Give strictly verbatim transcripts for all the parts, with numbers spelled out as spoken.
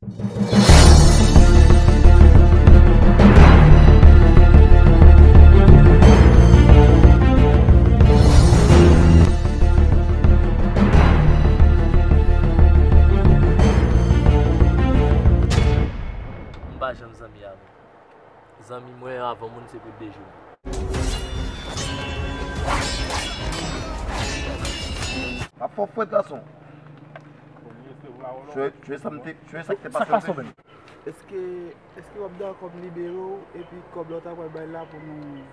M pa janm zanmi avè w. Zanmi mwen avan moun se pou de jou. M ap fè w fwèt, gason. Jwe, jwe sa m te, jwe sa k te pase w te di. Èske, èske w ap dakò m libere w, epi kòb la w ta pral bay la pou nou,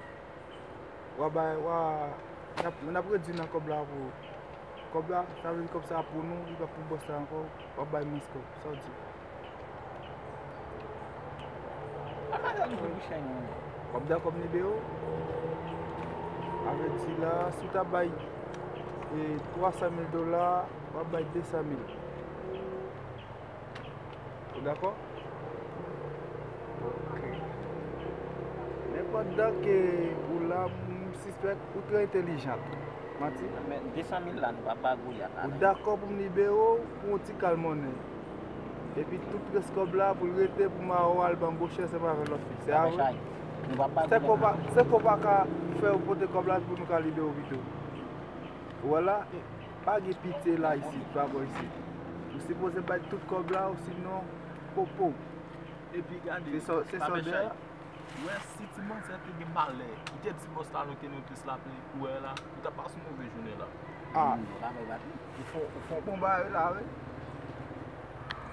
w a bay, w a, n ap, n ap redui nan kòb la pou ou. Kòb la, sa vle di kòb sa pou nou, li pa pou bòs la ankò, w ap bay mwens kòb. Sa w di? Papa sa nou fè pou chay nou. W ap dakò m libere w? Sa vle di la, si w ta bay, e, twa san mil dola, w ap bay de san mil. Ou dakò? Ok. Men pandan ke ou la, m sispèk ou trè entèlijan tou. Manti? Men de san mil la, nou pa ba Golyat la, non. Ou dakò pou m libere w pou yon ti kal monnen? Epi tout rès kòb la pou l rete pou mari w al banboche ansanm avèk lòt fi. Se a vre? Se kò pa, se kò pa ka fè w pote kòb la pou nou ka libere w pito. Ou wè la, pa gen pitye la isit, pa bò isit. Ou sipoze bay tout kòb la, osinon, popo. Epi gade, se sa, se sa w di a? Ou wè, si ti manzè te gen malè, li te di bòs la non ke nou plis la plen kourè la, ou t ap pase yon move jounen la. Ah. Ou fè, ou fè yon bon bagay la, wi.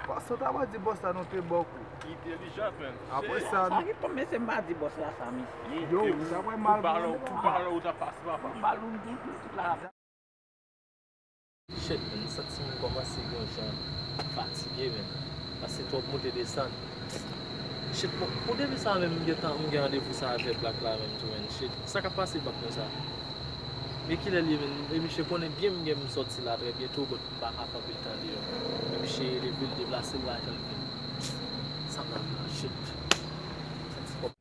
Paske w ta pral di bòs la non te ba w kou. Entèlijan, men. Apre sa, sa ki tonbe, se m pa di bòs la sa, mesye. Yo, sa pral mal pou mwen. Pou balon, ou t ap pase, papa. Balon, tout, tout la. Shit, man, m santi m kòmanse gen yon jan fatige, man. Paske twòp monte desann. Shit, bon, pou depi sa menm, m gentan, m gen randevou sa avèk Black la menm tou, man. Shit, sa k ap pase Black konsa? Men kilè l ye, man? E misye konnen byen m gen m sòti la trè byento, but m pa ka fè anpil tan deyò. Men misye leve l deplase l pa janm vin. Sa m ap la, shit. Santi kòm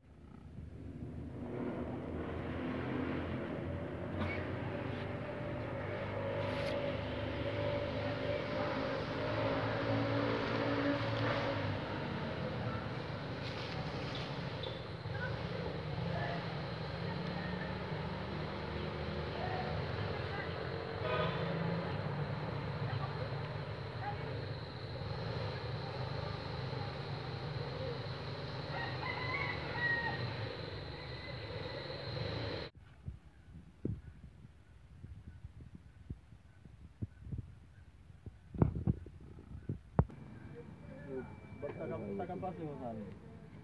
Sa k ap, sa k ap pase konsa menm?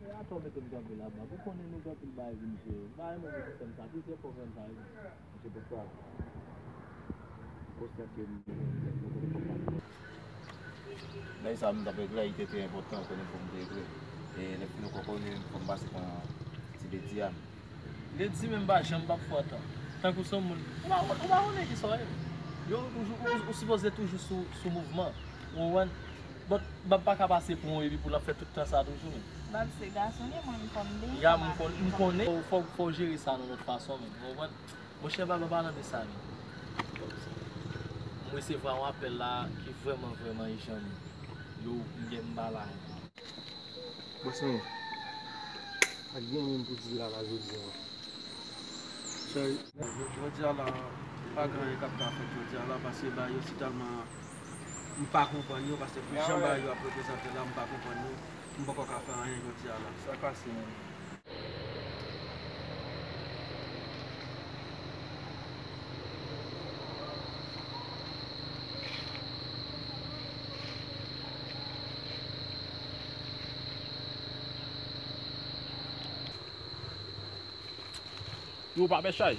E atò mete m kanpe la, bab. Ou konnen nou gen anpil bagay vin fè. M pa renmen pou sistèm sa, plizyè fwa fè m sa, wi. Se pou sa. Konsyan ke m, m konnen fòk m pase. Bagay sa m t ap regle, li te trè enpòtan, konnen fòk m te regle. E lè fini ankò konnen fòk m pase pran ti bedi a. Lady menm pa janm p ap fè w tan. Tankou se yon moun. Ou pa, ou pa konnen kisa w ye. Yo, ou, ou, ou, ou sipoze toujou sou, sou mouvman. Ou konprann? But, m pa ka pase pou yon epi pou l ap fè tout tan sa toujou, men. Bab, se gason li, mwen, m konn deja. Ya, m konn, m konnen. Fò, fò, fò w jere sa nan lòt fason, men. Ou konprann? Monchè, bab, an palan de sa, men. M resevwa yon apèl la ki vrèman, vrèman ijan, men. Yo, m gen m pa la. Bòs mwen, pa t gen anyen m pou di l la, la jodi a. Jodi a la, pa gen anyen k ap ka fèt jodi a la, paske bagay yo si tèlman m pa konprann yo, paske pou jan bagay yo ap reprezante la, m pa konprann yo, m poko ka fè anyen jodi a la. Sa k pase menm? Yo, pa fè chay.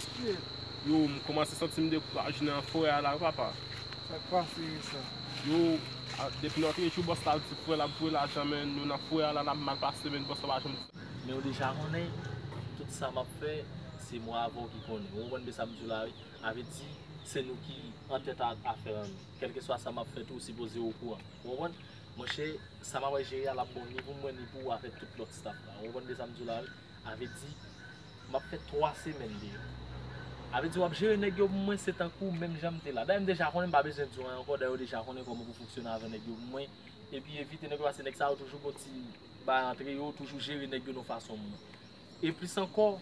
Shit. Yo, m kòmanse santi m dekouraje nan forè a la, papa. Sa k pase, sa? Yo, a, depi lòt jou, bòs la di frè l ap voye lajan, men nou nan forè a la, n ap mal pase, men bòs la pa janm di. Men w deja konnen, tout sa m ap fè, se mwen avè w ki konnen. Ou konprann de sa m di w la, wi? Sa vle di, se nou ki antèt a afè an nou. Kèlkeswa sa m ap fè tou, ou sipoze okouran. Ou konprann? Monchè, sa m ap jere a, l ap bon ni pou mwen, ni pou ou avèk tout lòt staff la. Ou konprann de sa m di w la, wi? Sa vle di, m ap fè twa semèn deyò. Sa vle di, w ap jere nèg yo pou mwen, se tankou menm jan m te la. Dayè, m deja konnen, m pa bezwen di w anyen ankò. Dayè, w deja konnen kòman pou fonksyone avè nèg yo pou mwen. Epi evite nèg yo, paske nèg sa yo toujou gon ti bay antre yo, toujou jere nèg yo nan fason moun. E plis ankò,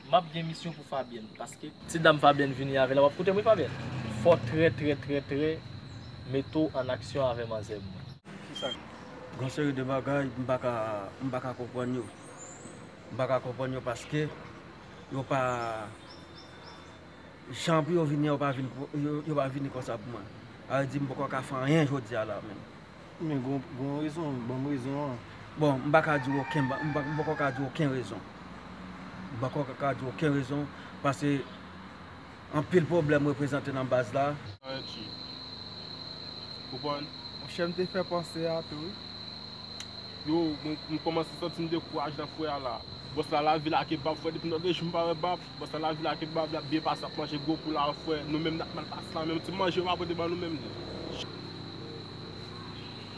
m ap gen misyon pou Fabienne, paske ti dam Fabienne vini avè la, w ap koute m wi Fabienne. Fò trè, trè, trè, trè mete w an aksyon avè manzè mwen. Kisa? Gon seri de bagay m pa ka, m pa ka konprann yo. M pa ka konprann yo paske yo pa, jan pou yo vini an, yo pa vin, yo, yo pa vini konsa pou mwen. Sa vle di m poko ka fè anyen jodi a la menm. Men gon, gon rezon, ban m rezon an. Bon, m pa ka di w okenn, m pa, m poko ka di w okenn rezon. M poko ka di w okenn rezon, paske anpil pwoblèm reprezante nan baz la. Anchi. Konprann? Monchè, m te fè panse a tou wi. Yo, mwen, m kòmanse santi m dekouraje nan fwè a la. Bòs la, lavi la ke bab, frè, depi m tande jou m pa wè bab. Bòs la, lavi la ke bab, l ap byen pase, ap manje gwo poul la, frè. Nou menm n ap mal pase la, menm ti manje yo pa pote ban nou menm li.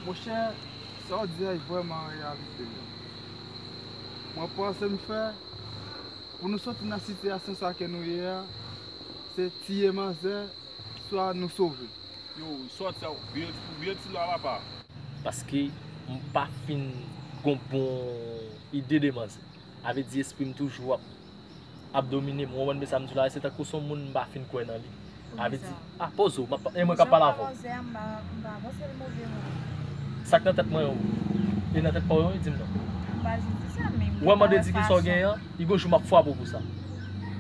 Monchè, sa w di a vrèman an reyalite. Mwen panse m fè, pou nou soti nan sitiyasyon sa ke nou ye a, se tiye manzè, swa nou sove. Yo, sòti a, ou byen, ou byen di la, papa. Paske m pa fin gon bon ide de manzè. Avè di espri m toujou ap, ap domine m. Ou konprann sa m di w la, se tankou se yon moun m pa fin kwè nan li. Avè di, a, poze w, m ap, e mwen k ap pale avè w. Sa k nan tèt mwen yo, e nan tèt pa w yo, di m non. Ou wè m ande di kisa w genyen an, li gon jou m ap frape w pou sa.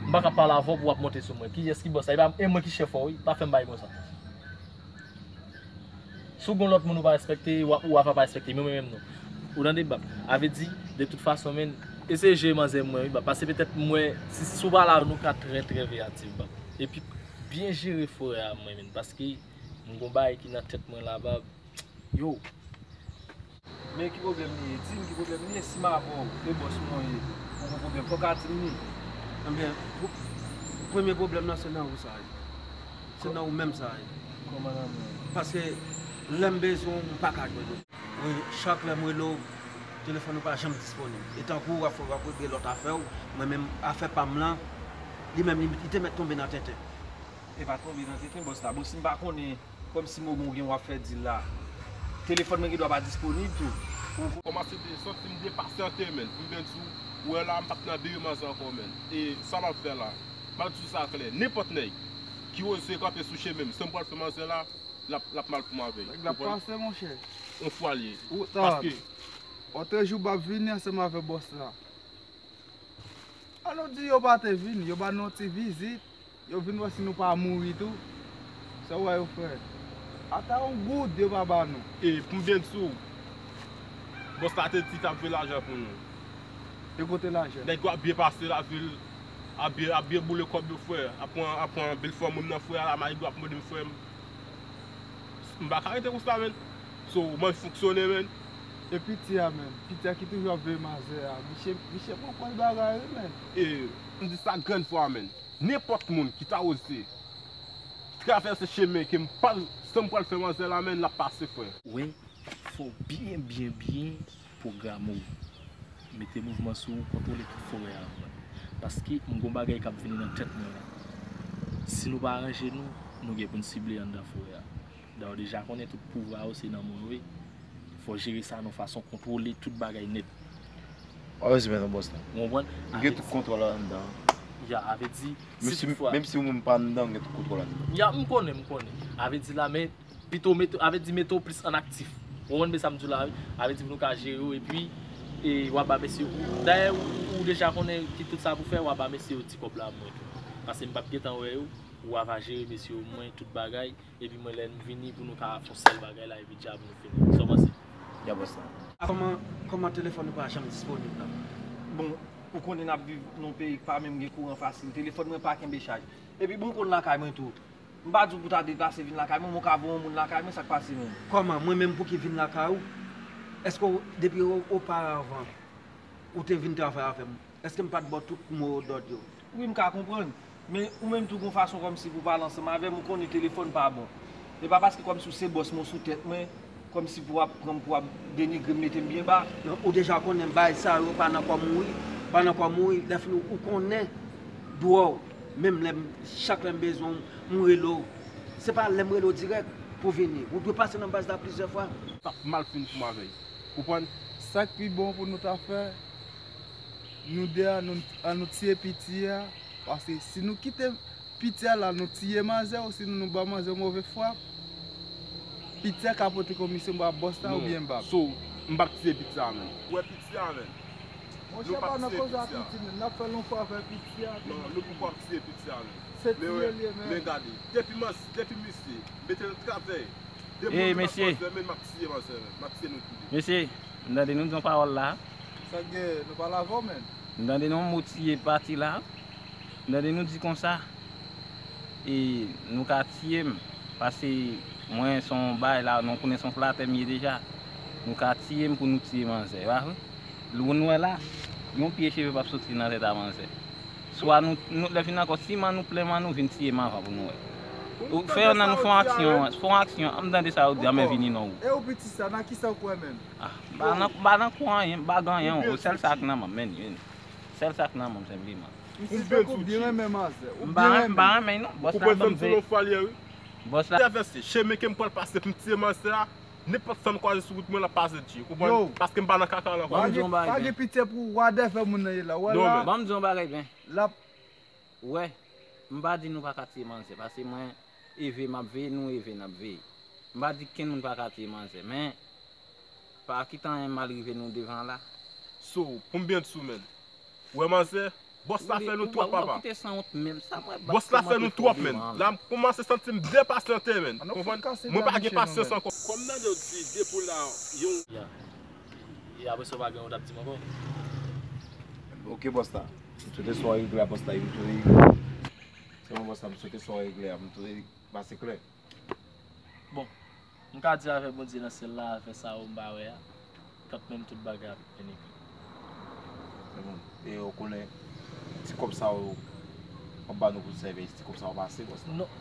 M pa ka pale avè w pou w ap monte sou mwen. Kiyès ki bòs la? E pa, e mwen ki chèf ou wi, pa fè m bagay konsa. Si w gon lòt moun ou pa respekte, w a, w a pa respekte, men mwen menm non. Ou tande bab? Avè di, de tout fason, men, eseye jere manzè mwen wi bab, paske petèt mwen, si, si w pa la, nou ka trè, trè veyatif bab. Epi, byen jere forè a mwen menm, paske m gon bagay ki nan tèt mwen la bab. Yo. Men ki pwoblèm li ye? Di m ki pwoblèm li ye, si m avè w, e bòs mwen ye, ou gon pwoblèm, fò w ka di m li. Ebyen, pwo-, premye pwoblèm nan se nan ou sa ye. Se nan ou menm sa ye. Kòman nan mwen? Paske lè m bezwen w, m pa ka jwenn ou. Wi, chak lè m rele w, telefòn ou pa janm disponib. E tankou w ap, w ap regle lòt afè w, mwen menm afè pa m lan, li menm li, li te mèt tonbe nan tenten. E pa tonbe nan tenten, bòs la. Bon, si m pa konnen, kòmsi m ou gen w ap fè dil la, telefòn mwen gen dwa pa disponib tou. Ou kòmanse de, santi m depase an te, menn. Pou m byen di w, ou wè la, m p ap nan diri manzè ankò, menn. E sa m ap fè la, m ap di w sa klè. Nenpòt nèg ki oze kanpe sou chemen m, san m pral fè manzè la, l ap, l ap mal pou m avè l. Nèg la pase, monchè. Yon fwa l ye. Paske. Otrejou, m ap vini ansanm avè bòs la. An nou di yo pa te vin, yo ba nou yon ti vizit, yo vin wè si nou pa mouri tou. Sa w wè yo fè? Ata yon goud yo pa ba nou. E pou m byen di w, bòs la te di t ap voye lajan pou nou. E kote lajan? Nèg yo ap byen pase lavil, ap byen, ap byen boule kòb yo, frè. Ap pran, ap pran bèl fanm moun nan, frè, a la Marigo ap mande m, frè m. M pa ka rete konsa, menn. So, mwen fonksyone, menn. E piti a menm, piti a ki toujou ap veye manzè a, misye, misye pran kòl bagay wi, menn. E m di sa grenn fwa, menn. Nenpòt moun ki ta oze travèse chemen ke m pral, san m pral fè manzè la, menn, l ap pase, frè. Wi, fò w byen, byen, byen pwograme w. Mete mouvman sou ou, kontwole tout forè a pou mwen. Paske m gon bagay k ap vini nan tèt mwen la. Si nou pa ranje nou, nou gen pou n sible anndan forè a. Dayè w deja konnen tout pouvwa yo se nan men w ye. Fò w jere sa nan fason kontwole tout bagay nèt. W ap respekte bòs la. Ou konprann? M gen tout kontwòl anndan. Ya, avè di, menm si, menm si ou menm pa anndan, m gen tout kontwòl anndan. Ya, m konnen, m konnen. Avè di la, men pito mete, avè di mete w plis an aktif. Ou konprann sa m di w la, wi? Avè di pou nou ka jere w, epi, e, w a ba mesye yo. Dayè, ou, ou deja konnen ki tout sa pou fè, w a ba mesye yo ti kòb la mwen tou. Paske m p ap gentan wè yo, w a va jere mesye yo, mwen, tout bagay. Epi mwen, lè m vini, pou nou ka fè yon sèl bagay la, epi djab nou fini. Sa w panse? Ya, bòs la. Kòman, kòman telefòn ou pa janm disponib la? Bon, ou konnen n ap viv nan yon peyi ki pa menm gen kouran fasil. Telefòn mwen pa kenbe chaj. Epi bon, m konn lakay mwen tou. M pa di w pou ta deplase vin lakay mwen, men w ka voye yon moun lakay mwen, sa k pase menm? Kòman? Mwen menm pou ki vin lakay ou? Èske w, depi o-, oparavan, ou te vin travay avè m? Èske m pa t ba w tout mo dòd yo? Wi, m ka konprann. Men ou menm tou gon fason kòmsi pou pale ansanm avè m, ou konnen telefòn pa bon. E pa paske kòmsi w se bòs mwen, w sou tèt mwen, kòmsi pou w ap pran m, pou w ap denigre m, mete m byen ba. Non, ou deja konnen bagay sa yo pa nan kò m wi. Pa nan kò m wi. Lè fini ou konnen dwòl. Menm lè m, chak lè m bezwen w, m rele w. Se pa lè m rele w dirèk pou vini. Ou dwe pase nan baz la plizyè fwa. T ap mal fin pou m avè l. Konprann? Sa k pi bon pou nou ta fè, nou de a, nou, an nou tiye piti a. Paske si nou kite piti a la, nou tiye manzè, osinon nou ba manzè move frap, piti a ka pote komisyon ba bòs la oubyen ba m. So, m p ap tiye piti a menm. Ou wè piti a menm? Monchè, pa nan koze a piti menm, n ap fè l yon fwa avè piti a. Non, nou poko ap tiye piti a menm. Se tiye l ye menm. Men gade, depi manzè, depi misye mete l nan travèy, depi manzè, men m ap tiye manzè menm, m ap tiye nou tou de. Mesye, m tande nou di yon pawòl la. Sa k gen, nou pale avè w menm. M tande nou motive pati la. M tande nou di konsa, e nou ka tiye m, paske mwen se yon bay la, nou konnen se yon flatè m ye deja. Nou ka tiye m pou nou tiye manzè, pa vre? Lè nou wè la, yon pye cheve p ap soti nan tèt a manzè. Swa nou, nou lè fin ankò, siman nou plen man nou vin tiye m avan pou nou wè. Ou fè yon nan nou fè yon aksyon, fè yon aksyon, an m tande sa yo di, an men vini non ou. E ou piti sa, nan kisa ou kwè menm? Ah, m pa nan, m pa nan kou anyen, m pa gen anyen, sèl sa k nan men m, men, men. Sèl sa k nan men m senpleman. M si tankou byen renmen manzè. Ou byen renmen. M pa renmen non. Bòs la ban m ve. Bòs la. Travèse chemen ke m pral pase pou m tiye manzè a, nenpòt sa m kwaze sou wout mwen l ap pase dye. Konprann? Paske m pa nan kaka la ankò. Pa gen, pa gen pitye pou ou, w a devè moun nan ye la. Wè la. Ban m di yon bagay byen. L ap. Wè, m pa di nou pa ka tiye manzè, paske mwen, eve m ap veye, nou eve n ap veye. M pa di kenn moun pa ka tiye manzè, men pa kite anyen mal rive nou devan la. So, pou m byen di w menm, ou wè manzè, bòs la fè nou twòp, papa. Bòs la fè nou twòp, menm. La, m kòmanse santi m depase nan teren, menm. Konprann? Mwen pa gen pasyans ankò. Kòm nan yo di, depi w la, yon. Ya. E apre sa, w pa gen yon t ap di m ankò? Ok, bòs la. M swete sa w regle a, bòs la, m swete regle. Sèlman, bòs la, m swete sa w regle a, m swete pase klè. Bon, m ka di avè Bondye nan syèl la, avè sa yo m pa wè a, kantmenm tout bagay ap byen epi. Men bon, e ou konnen, ti kòb sa yo, w ap ba nou pou n sèvi, ti kòb sa yo pa ase, bòs la. Non,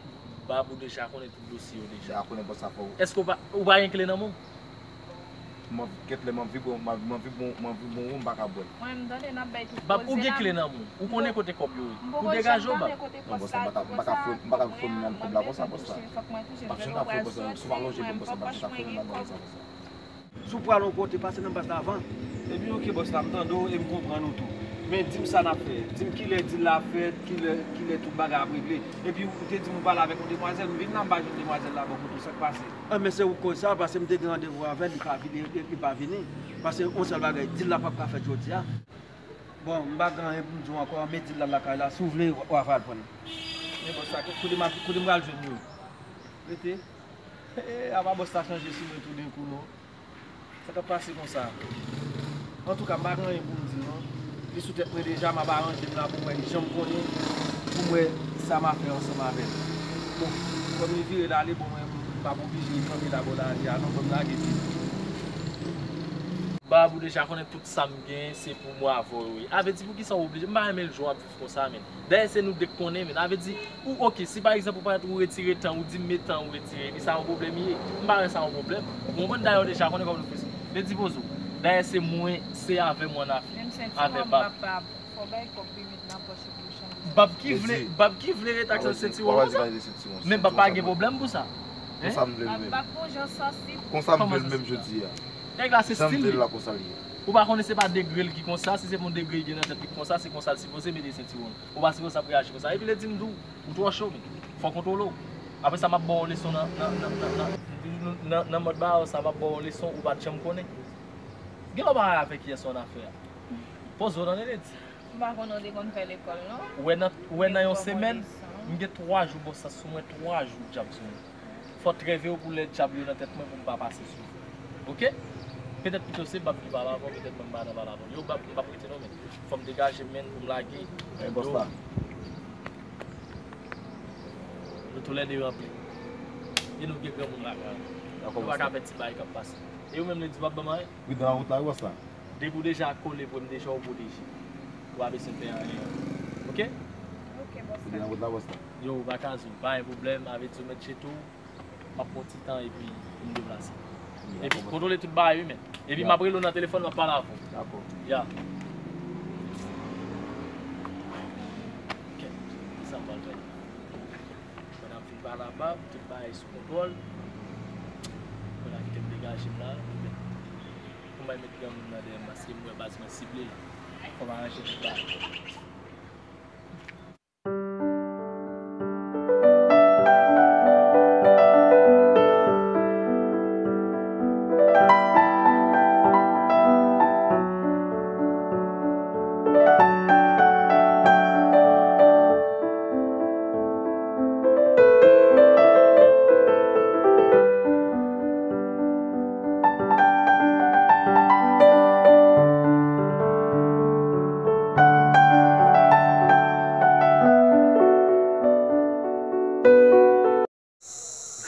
Babou deja konnen tout dosye yo deja. Deja konnen bòs la fò. Èske w pa, ou pa gen kle nan men w? Mwen, kèt lè mwen vibwe, mwen, mwen vibwe, mwen vibwe, m pa ka bwè. Mwen, m tande n ap bay tout koze la. Bab, ou gen kle nan men w. Ou konnen kote kòb yo ye. Ou degaje w, Bab. Non, bòs la, m pa ka, m pa ka fè, m pa ka fè m nan kòb la konsa, bòs la. M p ap janm ka fè bòs la, si w pa lonje pou m, bòs la, m p ap janm ka fè m nan bòs la konsa. Si w pral yon kote, pase nan baz la avan. Ebyen, ok, bòs la, m tande w e m konprann ou tou. Men di m sa n ap fè. Di m kilè dil la fèt, kilè, kilè tout bagay ap regle. Epi ou te di m ou pale avèk yon demwazèl, m vin la, m pa jwenn demwazèl la bò kote w, sa k pase? Ah, men se ou k koz sa, paske m te gen randevou avè l, li pa vini, li, li pa vini. Paske yon sèl bagay, dil la p ap ka fèt jodi a. Bon, m pa gen anyen pou m di w ankò, men dil la lakay la, si w vle, w a va al pran l. Men bòs la, kote m ap, kote m pral jwenn yo? Rete. Apa bòs la chanje sou mwen toudenkou, non? Sa k ap pase konsa? Antouka, m pa gen anyen pou m di, non. Li sou tèt mwen deja, m ap aranje m la pou m wè, jan m konnen, pou m wè sa m a fè ansanm avè l. Bon, kòm li vire l ale, bon, mwen, m p ap oblije kanpe la bò lari a, non, fò m lage pye. Bab, ou deja konnen tout sa m gen, se pou mwen avè w yo ye. A vle di, poukisa w oblije? M pa renmen l jan w ap viv konsa, menn. Dayè, se nou de k konnen, menn. A vle di, ou, ok, si pa egzanp, ou parèt, ou retire tan, ou di m met tan, ou retire, epi sa yon pwoblèm ye. M pa wè sa yon pwoblèm. Ou konprann? Dayè, w deja konnen kòman nou fè. Men di poze w. Dayè, se mwen, se avè mwen n a fè. Avè Bab. Fò bay kòb pi vit nan pòch li pou chanje. Bab ki vle, Bab ki vle ret ak sentiwon an. Men Bab pa gen pwoblèm pou sa. Konsa m vle l menm. Bab gon jan sansib. Konsa m vle l menm jodi a. Nèg la se stil li. Ou pa konnen se pa degre l ki konsa, si se pou yon degre li gen nan tèt li ki konsa, se konsa l sipoze mete sentiwon l. Ou pa sipoze ap reyaji konsa. Epi lè di m tou, ou twò cho, men. Fò w kontwole w. Apre sa, m ap ba w leson nan, nan, nan, nan, nan, nan, nan mòd ba w sa, m ap ba w leson ou pa t janm konnen. Gen lè w pa avèk yè sa w nan afè a. Poze w tande, Lady. M pa konnen w te konn fè lekòl, non. Ou wè nan, ou wè nan yon semèn, m gen twa jou bòs la sou mwen, twa jou dyab sou mwen. Fò w treve w pou lè dyab yo nan tèt mwen pou m pa pase sou ou. Oke? Petèt pito se Bab ki pale avè w, petèt mwen m pa nan pale avè w. Yo, Bab, m p ap rete non, men fò m degaje m, men pou m lage. Men bòs la. Nou toulède ranpli. E nou gen granmoun lakay nou. Nou pa ka pè ti bagay k ap pase. E ou menm, Lady, w p ap ban m anyen? Wi, nan wout la, wi, bòs la. Depi w deja kole pou m deja w pwoteje. Ou pa bezwen fè anyen. Oke? Oke, bòs la. Wi, nan wout la, bòs la. Yo, Bakazo, pa gen pwoblèm, avè di w mèt chete w, m ap pran ti tan epi pou m deplase. Epi kontwole tout bagay, wi, men. Epi m ap rele w nan telefòn, m ap pale avè w. Dakò. Ya. Kèt, kisa m pral fè? Pandan m fin pale a Bab, tout bagay sou kontwòl. Kounye a kite m dega. Raje m la, pou m al met granmoun nan dèyè m, paske m wè baz mwen sible l. Fò m aranje tout bagay.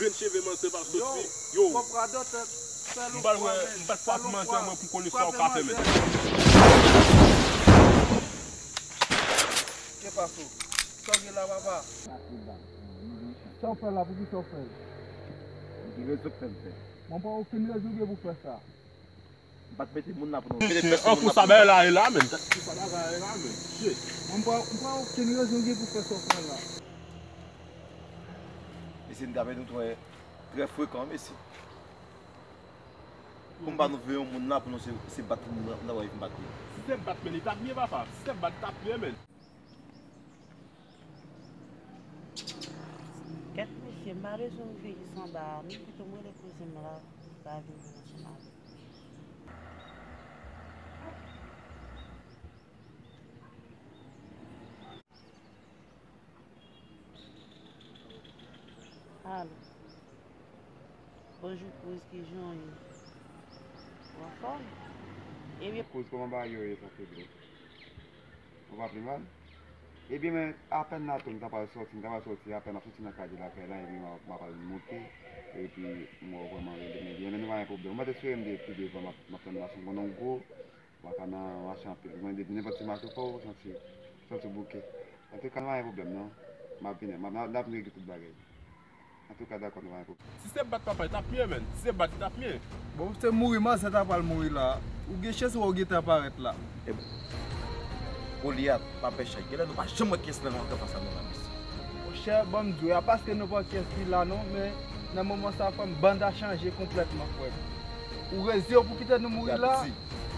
Grenn cheve manzè pa soti. Yo, yo. M pral wè, m pral frape manzè mwen pou konnen sa w ka fè, men. Ke paso? Sa w gen la, papa? Sa w fè la, poukisa w fè l? Ki rezon k fè m fè? Mwen pa okenn rezon gen pou fè sa. M pa t mete moun la pou nou. An kou sa bagay la ye la, men. An kou sa bagay la ye la, men. Shit. Mwen pa, mwen pa okenn rezon gen pou fè sa w fè la. Mesye, m t ap nou trè, trè frekan, mesye. Pou m pa nou veye yon moun la pou nou se, se bat moun la, la w ap bat li. Si se bat, men li t ap byen, papa. Si se bat, li t ap byen, men. Kèt mesye, m pa bezwen rive jis anba a non, pito m rele kouzen m la pou l ka vin viv ansanm avè m. Alo. Bonjou kouz, kijan w ye? Ou anfòm? Ebyen. Kouz, kòman bagay yo ye, sa fè dlo? Ou pa pi mal? Ebyen, men, apèn la tou, m ta pral sòti, m ta pral sòti, apèn m ap sòti nan kay de lakay la, epi m ap, m ap al moute, epi m wè w vrèman rele m, ebyen, men nou pa gen pwoblèm. Ou mèt espere m de pi devan, m ap, m ap tann mache, m konnen w gwo, w pa ka nan mache anpil. Mwen, depi nenpòt ti mache w fè, w santi, santi w bouke. Antouka, nou pa gen pwoblèm, non. M ap vini, m ap, n ap, n ap regle tout bagay. Antouka, dakò, nou pa gen pwoblèm. Si se bat papa, li t ap mye, menn. Si se bat, li t ap mye. Bon, se mouri, manzè ta pral mouri la. Ou gen chans wè w gentan parèt la. E, Golyat, pa pè chay. Genlè nou pa janm wè kiyès nan anfas a nou la, mesye. Monchè, ban m di w, a paske nou pa wè kiyès ki la, non, men nan moman sa, frè m, banda chanje konplètman, frè m. Ou rezye w pou kite nou mouri la,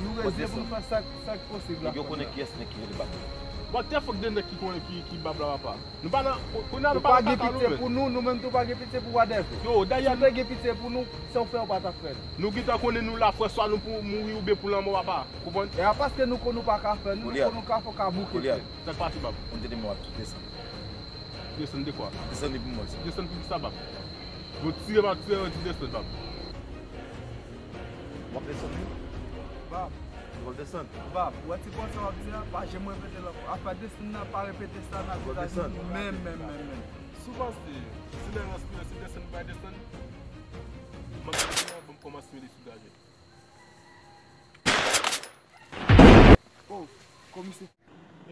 nou rezye pou nou fè sa, sa k posib la, frè m. Nèg yo konnen kiyès nèg ki rele Bab. Bon, tèfòk de nèg ki konnen ki, ki Bab la, papa. Nou pa nan, kounye a nou pa nan kaka nou menm. Pou nou, nou menm tou pa gen pitye pou wadèv. Yo, dayè, si nou te gen pitye pou nou, sa w fè, w pa t ap fè l. Nou gentan konnen nou la, frè, swa nou pou mouri oubyen pou lanmò, papa. Konprann? E a paske nou konn nou pa ka fè, nou, nou konn nou ka fè, w ka bouke tèt. Sa k pase, Bab? Ou te di m w ap tou desann. Desann de kwa? Desann li pou mwen, sa. Desann pou kisa, Bab? Yo tire m ap tire, yo di desann, Bab. W ap desann, wi. Bab. W ap desann. Bab, ou wè ti pòsè w ap di a, pa janm repete l ankò. Afè desann nan, pa repete sa nan vizaj nou menm, menm, menm, menm. Si w panse, si lè ranse, si desann, pa desann, m ap di w, ban m kòmanse mele sou gazèt. Oh, komisè.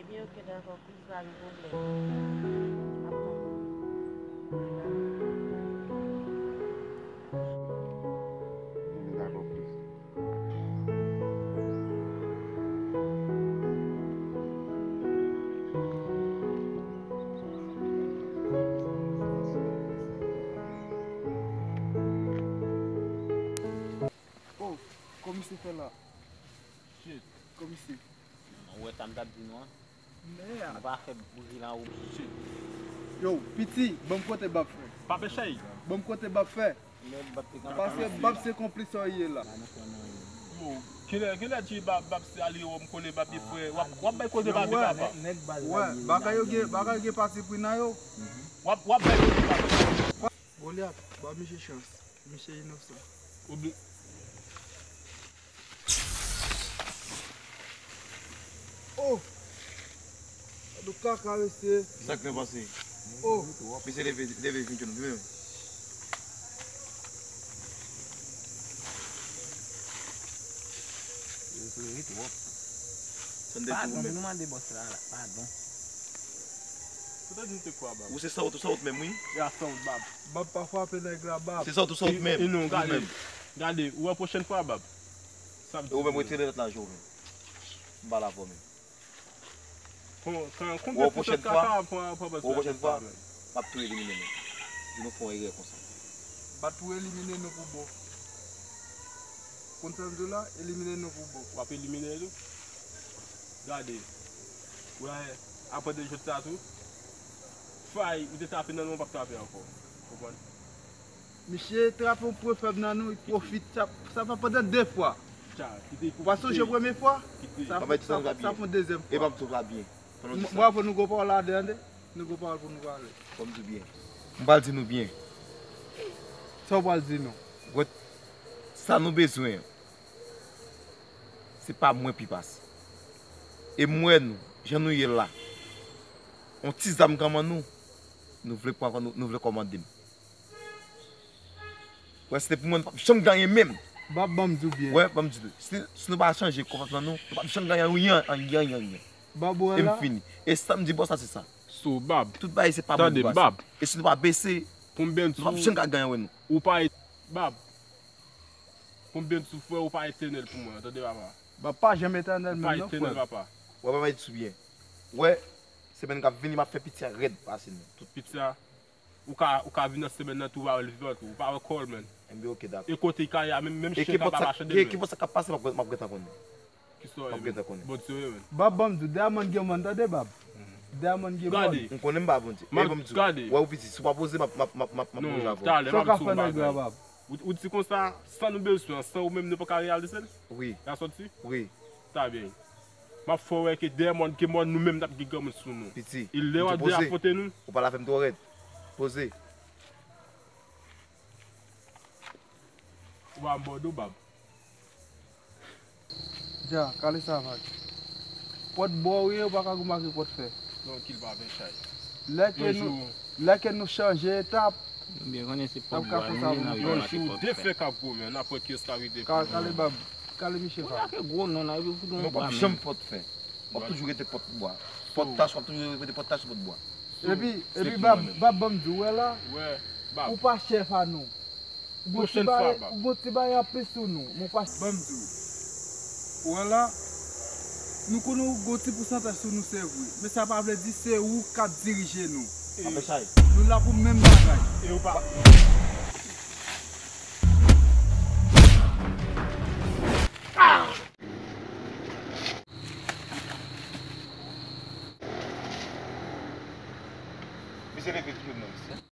Ebyen, oke, dakò, kouz, pa gen pwoblèm. M ap tann ou. Ebyen, dakò, kouz. Oh, komisè fè la. Shit. Komisè. Ou wè sa m t ap di nou an? Mè a. Nou pa fè bri la ou. Shit. Yo, piti, ban m kote Bab fè. Pa fè chay. Ban m kote Bab fè. Paske Bab se konplis sa w ye la. Yo, kilè, kilè di Bab, Bab se ale yo, m konnen Bab e frè. W ap, w ap bay koze Bab e papa. Wè, bagay yo gen, bagay yo gen pati pri nan yo. W ap, w ap bay koze Bab. Golyat, ba misye chans. Misye inosan. Oubli. Oh! Gad yon kaka, mesye. Sa k fè pase? Oh! Misye leve, leve vin jwenn nou menm. Yo souri twòp. Sa n te di ou menm? Padon, nou mande bòs la, la. Padon. Ou te di m te kwa, Bab? Ou se sòt, ou sòt menm, wi. Ya sòt, Bab. Bab pa frape nèg la, Bab. Se sòt, ou sòt menm. E non, gade, gade, ou wè pwochèn fwa, Bab. Sa m di ou menm, retire lòt la, je ou menm. M pa la avè w menm. Bon, kan, konbyen ti sòt kaka pran, pran bòs la, pwochèn fwa, m ap tou elimine nou. Di nou fè yon erè konsa. M ap tou elimine nou pou bon. Konn sa m di w la, elimine nou pou bon. W ap elimine nou? Gade. Wè, apre de jwèt sa tou, fay ou te trape nan nou, w p ap trape ankò. Konprann? Misye trape yon pwen fèb nan nou, li pwofite. Sa, sa fè pandan de fwa. Tcha, kite. Ou pa sonje premye fwa? Kite. Sa, sa, sa fè yon dezyèm fwa. E pa m tou va byen. Mwen, mwen avè nou gon pawòl ladan, tande? Nou gon pawòl pou nou pale. Fò m di w byen. M pral di nou byen. Sa w pral di nou? Wè, sa nou bezwen an, se pa mwen pi pase. E m wè nou, jan nou ye la, yon ti zam nan men nou, nou vle pran, nou, nou vle kòmande m. Wè, si te pou mwen, nou p ap janm gen anyen menm. Bab, ban m di w byen. Wè, ban m di w. Si, si nou pa chanje konpòtman nou, nou p ap janm gen anyen, anyen, anyen, anyen. Bab, wè la. E m fini. E sa m di bòs la, se sa. So, Bab. Tout bagay se pa mwen ki pase. Tande m, Bab. E si nou pa bese, nou p ap janm ka gen anyen wè nou. Ou pa, Bab. Konbyen sou frè ou pa etènèl pou mwen, tande papa? Bab pa janm etènèl menm non, frè. Ou pa etènèl, papa. Wè, papa, di sou byen. Wè, semèn k ap vini, m ap fè piti a rèd pase nou. Tout piti a, ou ka, ou ka vin nan semèn nan tou, ou pa wè l vivan tou. Ou pa wè kò l, menn. Enben, oke, dakò. E kote l ka ye a, menm, menm chen ka pa mache de l, menn. E ki pòs sa k ap pase, m ap, m ap gentan konnen. Ki sa w ye, menn? M ap gentan konnen. Bon, serye, menn. Bab, ban m di w, Diamond gen mòn, tande, Bab. Diamond gen mòn. Gade. M konnen m pa Bondye. E ban m di w, gade. Wè ou piti, si w pa poze, m ap, m ap, m ap, m ap, m ap manje avè w. Non, talè, m ap di w yon bagay. Ou, ou di konsa, san nou bezwen, san ou menm nou pa ka reyalize l? Wi. L a sòti? Wi. Ta byen. M ap fè w wè ke dèyè mòn ke mòn nou menm n ap gen granmoun sou nou. Piti. E lè w ap dèyè afwonte nou. Ou pale avè m twò rèd. Poze. Ou pa bòdou, Bab. Dja, kale sa vag. Pòt bò ou ye, ou pa ka goumen ak pòt fè. Trankil, pa fè chay. Lè ke nou, lè ke nou chanje etap, n ap ka fè sa pou nou. Yon jou, de fè k ap goumen, n ap wè kiyès k ap rive. Ka-, kale Bab, kale Michel. Ou pa ka gwo non, nan epi fout yon bwa menm. W ap janm pòt fè. W ap toujou rete pòt bwa. Pòt tach, w ap toujou rete pòt tach, pòt bwa. Epi, epi Bab, Bab, ban m di w, wè la, ou pa chèf a nou. Pwochèn fwa, Bab. Ou gon ti bagay anplis sou nou, men w pa. Ban m di w. Ou wè la, nou konnen ou gon ti pousantaj sou nou, se vre. Men sa pa vle di se ou k ap dirije nou. Pa fè chay. Nou la pou menm bagay. E ou pa. Misye leve kite m nan isi.